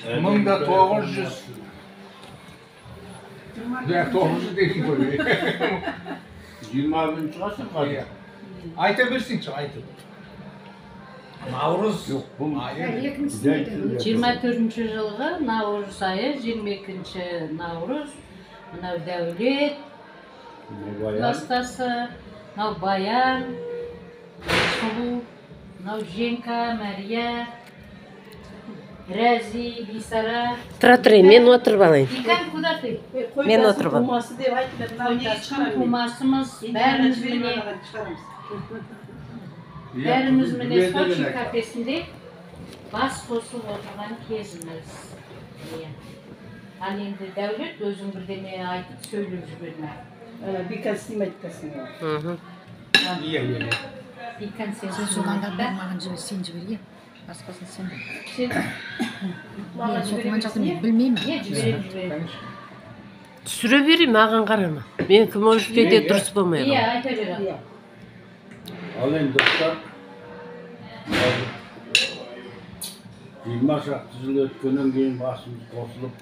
1900. Ja, 900 дейсің ғой. 21 ғасыр қазір. Айта берсеңші, айтып. Наурыз. Жоқ, бұл 24 жылғы наурыз айы, 22 наурыз. Мынау Дәулет кластасы, мынау Баян, Сұлу, мынау Женка, Мәрия, Рәзи, Бисара. Тұра тұрайын, мен отырып алайын. Икан, куда ты? Мен отырып алайын. Тумасы деп айтып, мынау неге шығарамын? Тумасымыз, бәріміз міне. Бәріміз міне Сочи кафесінде бас қосып отырған кезіміз. Ал енді Дәулет, өзің бірдеме айтып сөйлеп жіберме. Бекан снимать етесің. Иә, иә. Бекан сен соғандар маған жібер, сен жібер, иә. Басқасын сен. Сен маған жібере білмеймін. Иә, жіберем, жіберем. Түсіре берейін, маған қарама. Менікі может кейде дұрыс болмай қалады. Иә, айта бер. Ал енді достар, 20 шақты жыл өткеннен кейін басымыз қосылып,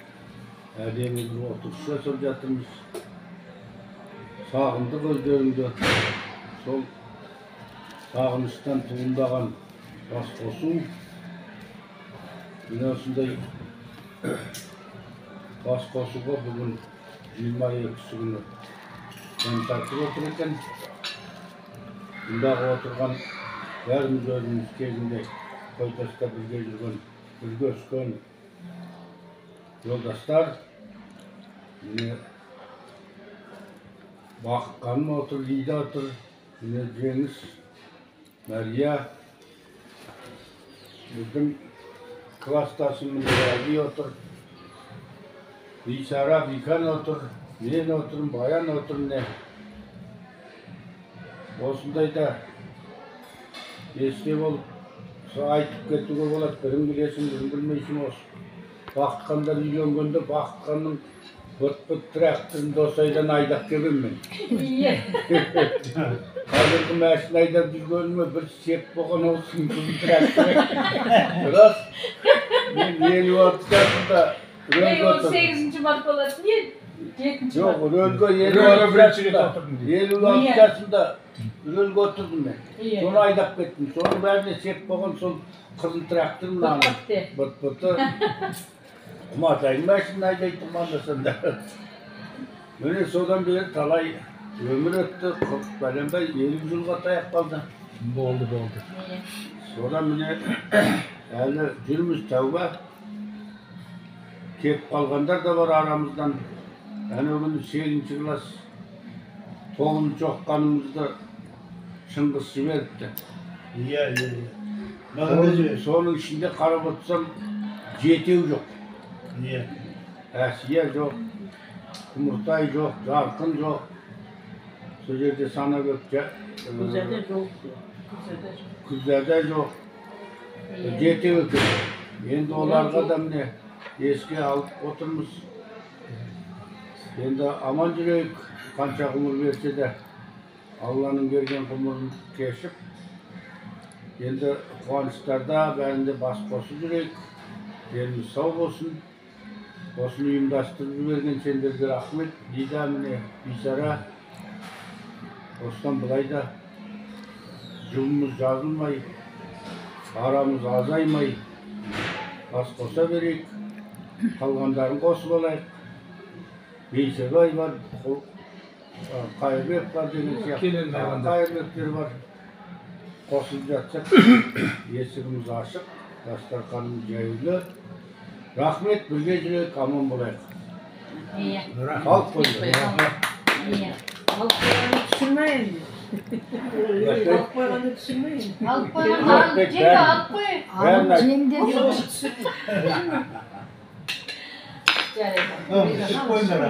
әдемі бір отырыс жасап жатырмыз. Сағындық өздеріңді, сол сағыныштан туындаған бас қосу. Міне осындай бас қосуға бүгін 22-сі күні дәм тартып отыр екен. Мұндағы отырған бәріміз өзіміз кезінде Қойтаста бірге жүрген, бірге өскен жолдастар. Міне Бақытқаным отыр, Лида отыр, міне Жеңіс, Мәрия, біздің кластасым міне Рәзи отыр, Бейсара, Бихан отыр, мен отырмын, Баян отыр міне. Осындайда есте болып, айтып кетуге болады, бірін білесің, бірін білмейсің осы. Бақытқандар үйленгенде Бақытқанның быт-быт тракторын Досайдан айдап келгенмін мен. Қазіргі машина айдап жүргеніме бір сеп болған ол сыңғыр тракторы. Рас, мен 56 жасымда рөлге отырдым. 8 март болады, не? Жоқ, рөлге 56 жасымда рөлге отырдым мен. Соны айдап кеттім. Соның бәріне сеп болған сол қызыл трактор мынаның. Быт-быты. Құматайын машина айдайтын анда-санда. Міне содан бері талай өмір өтті, 40 бәленбай 50 жылға таяп қалды. Болды, болды. Содан міне әлі жүрміз, тәуба. Кетіп қалғандар да бар арамыздан. Әнеу күні 8 класс 9 оқығанымызды Шыңғыс жіберіпті. Иә, иә, иә. Соның ішінде қарап отырсам, жетеу жоқ. Иә. Әсия жоқ, Құмыртай жоқ, Жарқын жоқ. Сол жерде санап өтті. Күлзада жоқ. Күлзада жоқ. Жетеу екен. Енді оларға да міне еске алып отырмыз. Енді аман жүрейік, қанша ғұмыр берсе де Алланың берген ғұмырын кешіп, енді қуаныштарда бәрінде бас қосып жүрейік. Еліміз сау болсын. Осыны ұйымдастырып жіберген сендерге рахмет. Лида, міне Бейсара, осыдан былай да жұбымыз жазылмай, арамыз азаймай бас қоса берейік. Қалғандарын қосып алайық. Бейсебай бар, Қайырбек бар деген сияқты Қайырбектер бар. Қосылып жатсақ, есігіміз ашық, дастарханымыз жаюлы. Рахмет, бірге жүрейік, аман болайық. Алып қойыңдар. Алып қойғанды түсірмейін. Алып қойғанды түсірмейін. Алып қойғанды, жеңге алып қой. Алып жеңдер. Жарайды. Қойыңдар.